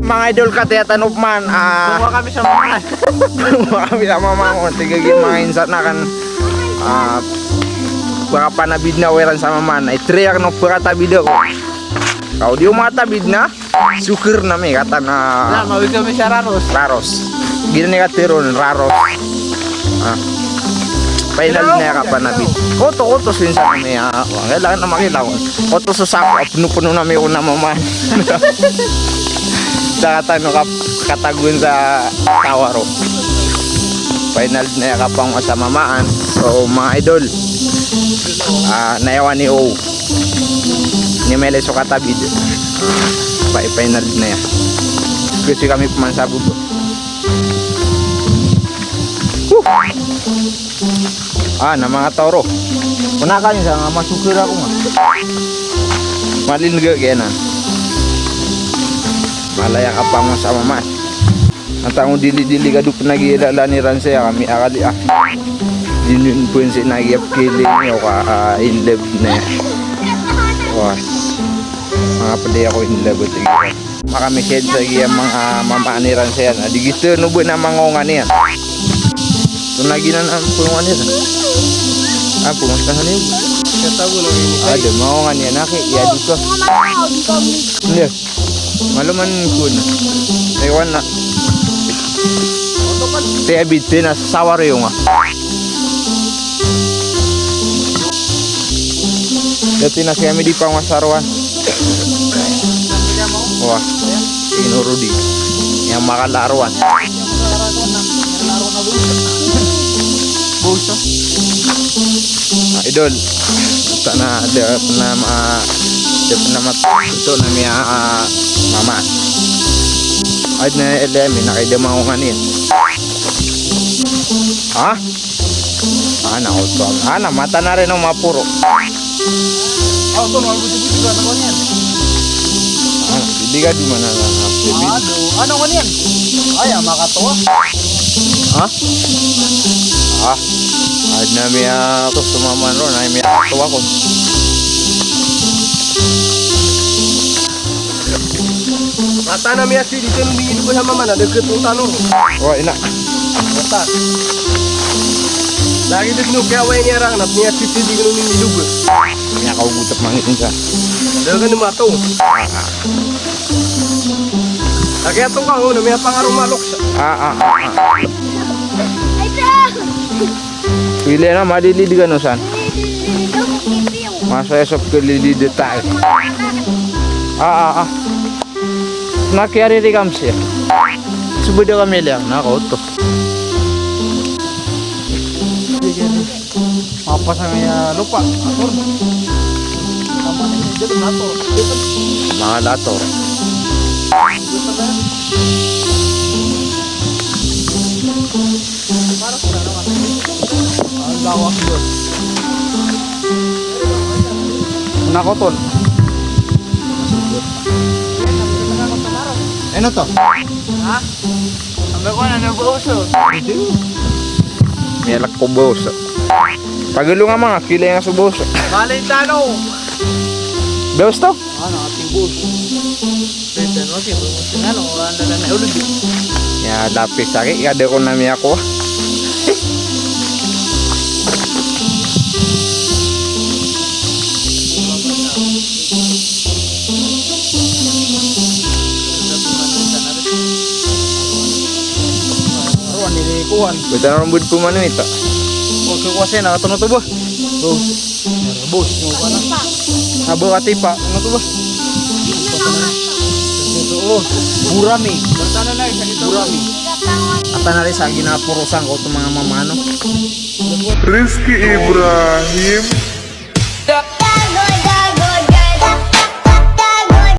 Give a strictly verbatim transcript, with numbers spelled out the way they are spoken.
Manga idol, kataya tano pman, ah, gumawa kami sa mama. Gumawa kami sa mama ko. Tig a giya manga insan akn, ah, pakapanabid na o iran sa mama na. I-try akn o pakatabid ako. Kagiya di o makatabid na, sokr na mi katan a. Na, mawid kami sa raros. Raros. Giyanan i katharo on, raros. Ah. Final na aya kapanabid. Koto, koto, so insan ami, ah, kailangan na makilaw. Koto so sako, a pnopno na mi ko na mama. Sa katan o kap-, katagoan sa tawar o. Final na aya kapangwa sa mamaan. So, manga idol. Ah, nayawan i o. Ini mele so katabid. Pai, final na aya. Kasi kami pman sa bobo. Huh! Ah, na manga tawar o. Pnakain sa nga masokr ako nga. Malin ga kena. Mala aya kapangwa sa mama. Antaa ko dili-dili ka do pn a giya lalan iran saya kami akali a. Di niyo pn sii na giya pkili niyo ka, ah, in love na aya. Wa. Manga pd ako in love, tig iran. Maka-message sa giya manga mamaan iran saya na. Di giyoto no ba na manga onga niyan. So na giyanan a pngonga niyan. A pngonga niyan. Katago na giya. Ada manga onga niyan aki, iya dito. Hindi. Malo man ko na. Ewan na. Te abid, te na sawar iyo nga. Dati na kami di pangasaroan. Wa. Inurudi. Yang makalaroan. Boso. Ah, idol. Sana da na ma, da na ma, ito na miya, ah, mama. Ay na ele mi na kay da maungan iyan. Ha? Ana, oto. Ana, mata na rin ang mapuro. Ah, oto, mga buti-buti ba, ano ko niyan? Ah, hindi ka di mana na. Ano? Ano ko niyan? Ay, ah, makatawa. Ha? Ah, adn a miya ko sumama ron, ay miya ko ako. Mata na miya si di tano di ido sa mama na deket mo tano. Wa, ina. Mata. Lagi dito no kaya wa ini arang na miya si di ko ni ido. Miya ka ugutak mangit sa. Dito ka ni mato. Lagi atong ka ho na miya pangarong malok sa. Ah, ah, ah, ah. Pili na, malilid ka no san. Masaya sa pagkalilid tayo. Ah, ah, ah. Na kiyariri kam siya. Subada kami lang, na ako to. Mapasang iya lupa. Ator. Tama na iya, dito na to. Mga lator. Ang lawak, boss. Nakotol. Ano to? Ha? Ang gagawa na ng buso. Miyalak ko buso. Pagulong nga mga kilay nga sa buso. Bali, tano. Buso to? Ano, ating buso. Pwede, no? Sige, buso nga, no? Wala na lang na ulo, di. Ya, lapis lagi. Kada ko na miya ko. Roan ini kuan. Beta rombod pumano ito. Oke, kuasa na, ito na to ba? Bos. Bos, mo ba na? Abo ka tipa, ano to ba? Ito, oh. Burami. Burami. Ata na rin sa ginapurusan ko itong mga mamano. Rizky Ibrahim.